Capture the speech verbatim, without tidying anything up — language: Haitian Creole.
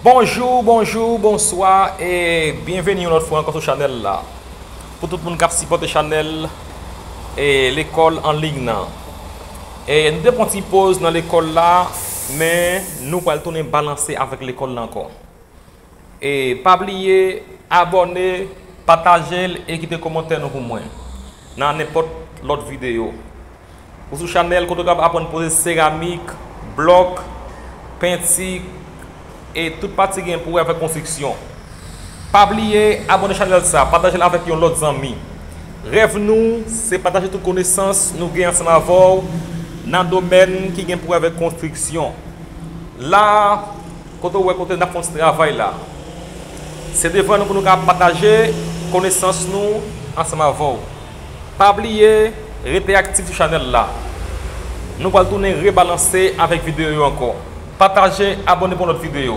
Bonjou, bonjou, bonswa e byenveni yon lòt fwa ankò sou chanèl la. Pou tout moun k ap sipòte chanèl e lekòl an liy nan. E nou te pran ti poz nan lekòl la, men nou pral tounen balanse avèk lekòl la ankò. E pa bliye abòne, pataje l e kite kòmantè nou pou mwen nan nenpòt lòt videyo. Ou sou chanèl kote w ap aprann poze seramik, blòk, penti e tout pati gen pou wè avèk konstriksyon. Pa bliye abòne chanèl sa, pataje l avèk yon lòt zanmi. Rèv nou se pataje tout konesans nou gen ansanm avè w nan domèn ki gen pou wè avèk konstriksyon. La, kote w wè kote n ap fè yon ti travay la. Se devan nou pou nou ka pataje konesans nou ansanm avè w. Pa bliye rete aktif sou chanèl la. Nou pral tounen rebalanse avèk videyo yo ankò. Pataje, abòne pou yon lòt videyo.